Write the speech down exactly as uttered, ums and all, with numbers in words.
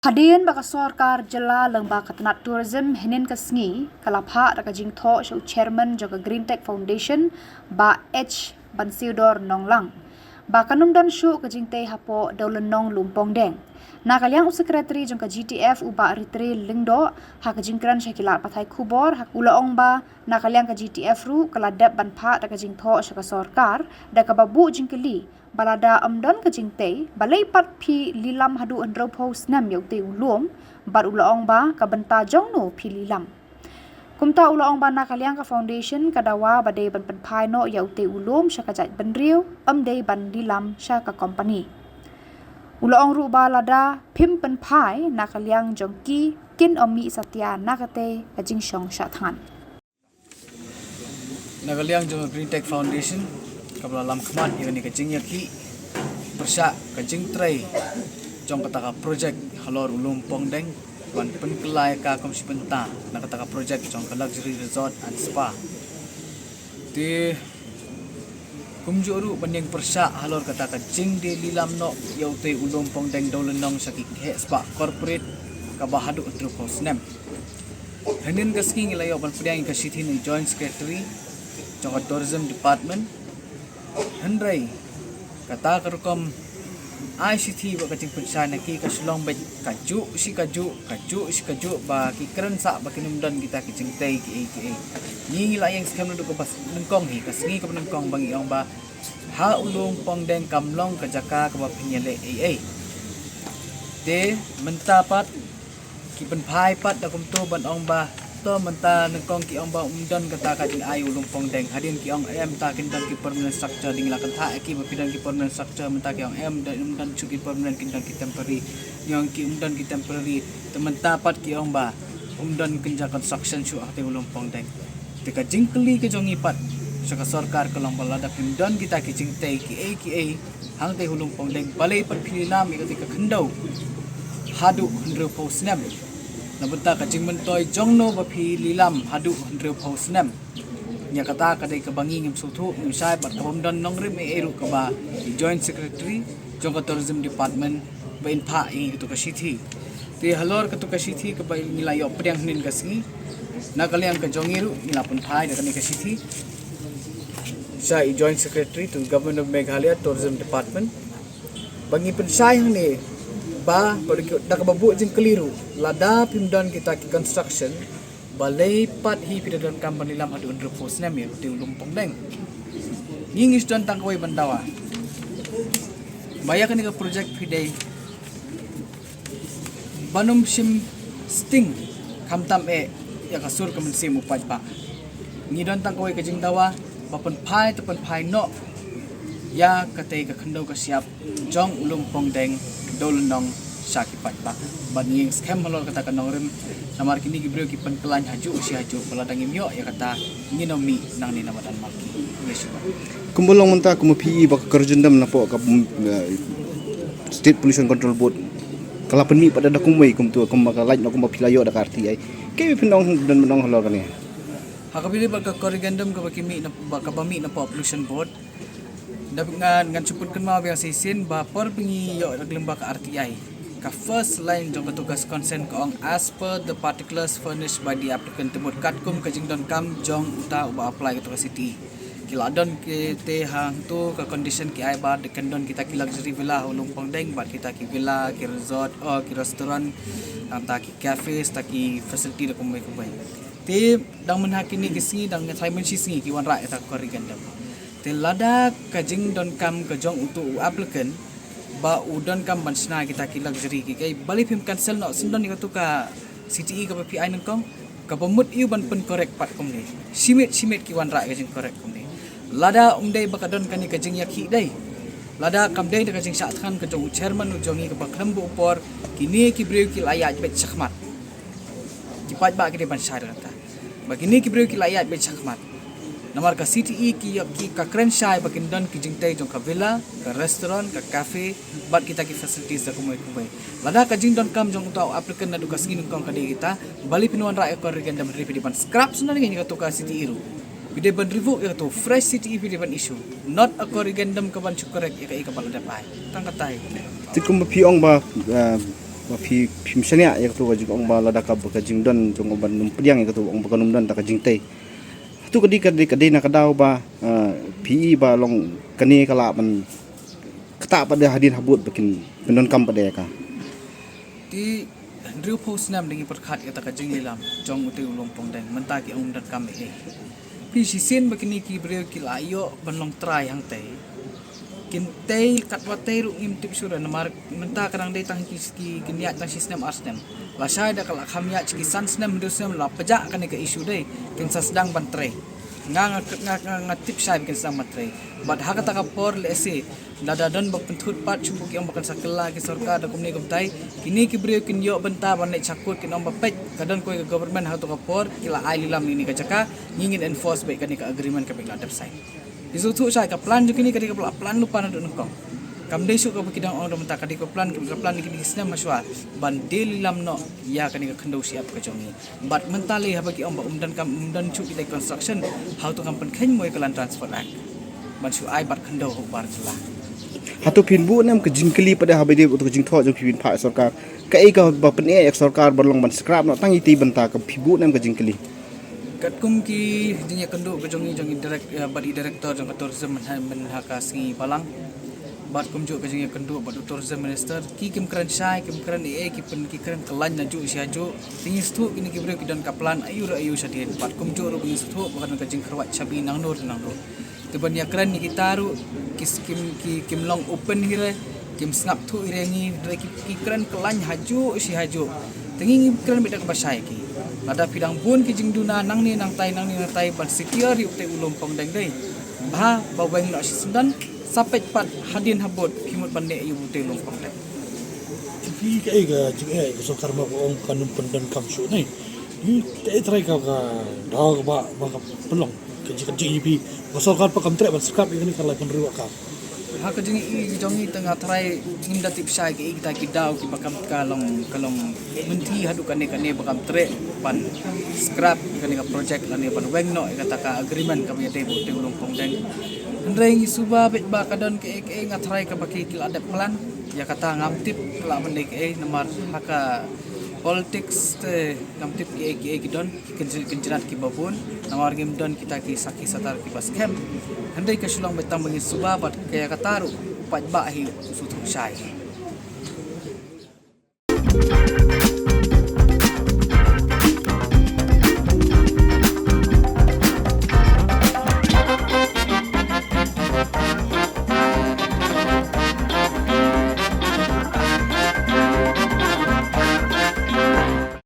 Hadien ba ka sorkar jylla lyngba ka tnat tourism hynnin ka sngi ka la phah da ka jingthoh sha u chairman jong ka Green Tech Foundation, Bah H Bansiodor Nonglang, ba kan ym don shuh ka jingtei hapoh Dawlynnong Lumpongdeng. Na ka liang u secretary jong ka G T F, u Bah Ritre Lyngdoh, ha ka jingkren sha ki lad pathai khubor, u la ong ba na ka liang ka G T F ruh ka la dep ban phah da ka jingthoh sha ka sorkar da kaba buh jingkylli ba lada ym don ka jingtei, balei pat phi lilam haduh hynriewphew snem ïa utei u lum, bad u la ong ba ka bynta jong no phi lilam. Kumta u la ong ba na ka liang ka foundation ka dawa ba dei ban pynphai noh ïa utei u lum sha ka jaitbynriew, ym dei ban lilam sha ka company. U la ong ruh ba lada phim pynphai, na ka liang jong ki kin ym mih satia na katei ka jingshong shah thngan. Na ka liang jong ka Green Tech Foundation, kaba la lam khmat ïa kane ka jingïakhih pyrshah ka jingtrei jong kata ka project halor u Lumpongdeng, ban pynkylla ïa ka kum shi bynta na kata ka project jong ka luxury resort and spa. Te kumjuh ruh ban ïeng pyrshah halor kata ka jingdei lilam noh ïa utei u Lumpongdeng Dawlynnong sha ki heh spah corporate kaba haduh hynriewphew snem. Hynnin ka sngi ngi la ïoh ban pdiang ïa ka shithi na u Joint Secretary jong ka Tourism Department. Hynrei kata ka rukom ai shithi bad ka jingpynshai na ki ka shu long beit kajuh shi kajuh, kajuh shi kajuh, ba ki kren sah ba kin ym don kita ki jingtei kiei kiei. Ngi ngi la ïeng skhem naduh kaba nyngkong hi, ka sngi kaba nyngkong ba ngi ong ba ha u Lumpongdeng kam long ka jaka kaba phin ïaleh ei ei. Te mynta pat ki pynphai pat da kumto ban ong ba to mynta nyngkong ki ong ba ym don kata ka jingai u Lumpongdeng, hadien ki ong em ta kin don ki permanent structure. Dei ngi la kynthah ïa ki ba phi don ki permanent structure, mynta ki ong em, don, ym don shuh ki permanent, kin don ki temporary. Ngi ong ki ym don ki temporary, te mynta pat ki ong ba ym don kynja construction shuh ha utei u Lumpongdeng. Te ka jingkylli ka jong ngi pat sha ka sorkar ka long ba lada phim don kita ki jingtei kiei kiei hangtei ha u Lumpongdeng, balei pat phi lilam ïa katei ka khyndew haduh hynriewphew snem? Na bynta ka jingmyntoi jong no ba phi lilam haduh hynriewphew snem? Ïa kata ka dei kaba ngi ngim sngewthuh, ngim shai, bad kaba ym don nongrim ei ei ruh kaba i Joint Secretary jong ka Tourism Department ba in phah ïa ngi kato ka shithi. Te halor kato ka shithi kaba ngi la ïoh pdiang hynnin ka sngi, na ka liang ka jong ngi ruh ngi la pynphai da kane ka shithi sha i Joint Secretary to Government of Meghalaya Tourism Department, ba ngi pynshai hangne ba, ba da kaba buh jingkylli ruh, lada phim don kita ki construction, balei pat hi phi da donkam ban lilam haduh hynriewphew snem ïa utei u Lumpongdeng? Ngi ngi sdang tang kawei ban dawa ba ïa kane ka project phi dei ban ym shim sting, khamtam eh ïa ka sur ka mynsiem u paidbah. Ngi don tang kawei ka jingdawa ba pynphai te pynphai noh ïa katei ka khyndew ka shyiap jong u Lumpongdeng Dawlynnong sha ki paidbah. Bad ngi ïeng skhem halor kata ka nongrim, namar kine ki briew ki pynkylla hajuh shi hajuh, ba lada ngim ïoh ïa kata ngin ym mih nangne na madan Malki. Kumba long mynta, kumba phi i ba ka kyrjandam napoh ka, mm, eh, State Pollution Control Board ka la pynmih pat da kumwei kumto, kumba ka lait na kumba phi la ïoh da ka R T I. Kaei phi nong don nong halor kane? Ha kaba ïadei bad ka corrigendum kaba ki mih na, ba kaba mih napoh Pollution Board, da ngan ngan shu pynkynmaw biang shisien ba por ba ngi ïoh lyngba ka R T I, ka first line jong kato ka consent ka ong as per the particulars furnished by the applicant. Te mut katkum ka jingdonkam jong uta uba apply kato ka C T E. Ki la don ki te hangto ka condition ki ai ba da kan don kita ki luxury villa ha u Lumpongdeng, bad kita ki villa, ki resort, oh, ki restaurant, tang ta ki cafes, ta ki facility da kumwei kumwei. Te dang mynha kine ki sngi, dang ngi tharai mynshi sngi ki wanrah ïa ta ka corrigendum. Te lada ka jingdonkam ka jong uto u applicant ba u donkam ban shna kita ki luxury ki, kaei, balei phim cancel noh syndon ïa kato ka C T E kaba phi ai nyngkong, kaba mut ïa u ban pyncorrect pat kumne. Shimet shimet ki wanrah ïa ka jingcorrect kumne. Lada ym dei ba ka don kane ka jingïakhih dei, lada kam dei da ka jingshah thngan ka jong u chairman u jong ngi kaba khlem buh por, kine ki briew ki la ïaid beit shakhmat. Ki paidbah ki dei ban shai da kata ba kine ki briew ki la ïaid beit shakhmat. Namar ka C T E ki ïa, ki ka kren shai ba kin don ki jingtei jong ka villa, ka restaurant, ka cafe, bad kita ki facilities da kumwei kumwei. Lada ka jingdonkam jong uta u applicant naduh ka sngi nyngkong ka dei kita, balei phin wanrah ïa ka corrigendum, hynrei phi dei ban scrap syndon ïa kato ka C T E ruh. Phi dei ban revoke ïa kato, fresh C T E phi dei ban issue, not a corrigendum ka ban shu correct ïa kaei kaba la dep ai. Tang katai. Te kumba phi ong ba, eh, Phi, phim shaniah ïa katu ka jingong ba lada ka, ka jingdon jong u ban ym pdiang ïa katu, ong ba kan ym don ta ka jingtei. Hatu ka dei, ka dei, ka dei na ka daw ba, ah, phi i ba long kane ka lah ban ktah pat de hadien habud ba kin pyndonkam pat de ïa ka. Te hynriewphew snem da ngi pyrkhat ïa kata ka jinglilam jong utei u Lum Pongdeng, mynta ki ong ym donkam ei ei. Phi shisien ba kine ki briew ki la ïoh ban long trai hangtei. Kin tei katba tei ruh ngim tip shuh re, namar mynta ka dang dei tang ki, ki, kin ïaid tang shi snem ar snem. Lashai da ka la kham ïaid ki san snem, hynriew snem la pjah kane ka issue dei, kin sa sdang ban trei. Nga, nga, nga, nga, nga tip shai ba kin sdang ban trei. Bad ha kata ka por lehse lada don ba pynthut pat, shu ki ong ba kan sa kylla ki sorkar da kumne kumtai, kine ki briew kin ïoh bynta ban leit sha kut, kin ong ba peit, ka don kawei ka government ha katu ka por, ki la ai lilam ïa kane ka jaka, ngi ngin enforce beit kane ka agreement kaba ki la dep sign. Phi sngewthuh shai, ka plan jong kine ka dei kaba la plan lypa naduh nyngkong. Kam dei shuh kaba ki dang ong da mynta, ka dei ka plan, ka plan kine ki snem hashwa ban die lilam noh ïa kane ka khyndew shyiap ka jong ngi. Bad mynta lei haba ki ong ba ym don kam, ym don shuh kita ki construction, hato kam pynkheiñ mo ïa ka Land Transport Act ban shu ai bad khyndew ha u bar jylla? Hato phin buh ne em ka jingkylli pat de haba ïadei bad ka jingthoh jong phi phin phah ïa sorkar? Kaei kaba pyneh ïa ka sorkar ban long ban scrap noh tang itei i bynta, ka phi buh ne em ka jingkylli? Katkum ki jingïakynduh ka jong i, jong i direct, eh, bad i director jong ka tourism mynha, mynha ka sngi balang, bad kumjuh ka jingïakynduh bad u tourism minister, ki kim kren shai, kim kren ei ei, ki pyn, ki kren kyllain najuh shi hajuh. Te ngi sngewthuh kine ki briew ki don ka plan aiu re aiu shadien, bad kumjuh ruh ngi sngewthuh ba ka don ka jingkhyrwait shabi nangno re nangno. Te ban ïakren ïa kita ruh ki skim, ki, kim long open hi re, kim sngap thuh hi re ngi, hynrei ki, ki kren kyllain hajuh shi hajuh. Te ngi, ngi kren beit da kaba shai ki. Lada phi dang bun ki jingduna nangne nangtai, nangne nangtai ban secure ïa utei u Lum Pongdeng dei, bha ba weng noh shisyndon, sa peit pat hadien habud phi mut ban neh ïa utei u Lum Pongdeng. Phi kaei ka jingeh ka sorkar ma ka ong kan ym pyndonkam shuh ne? Phi kaei trai ka, ka daw kaba, ba ka pynlong ka jing, ka jing phi, ka sorkar pat kam treh ban scrap ïa kane ka lai pynriew ka. Ha ka jingïohi jong ngi te nga trai ngim da tip shai kaei kita ki daw kiba kam, ka long, ka long mynthi haduh kane kane ba kam treh ban scrap ïa kane ka project lane ban weng noh ïa kata ka agreement kaba ïadei bad utei u Lum Pongdeng. Hynrei ngi suba beit ba ka don kaei kaei, nga trai kaba ki, ki la dep plan. Ïa kata ngam tip ka lah ban dei kaei, namar ha ka politics te ngam tip kiei kiei ki don ki kynjri-, kynjrat kiba bun, namar ngim don kita ki sakhi satar kiba skhem. Hynrei ka shu long beit tang ba ngi suba bad ka, ïa kata ruh u paidbah hi u sngewthuh shai.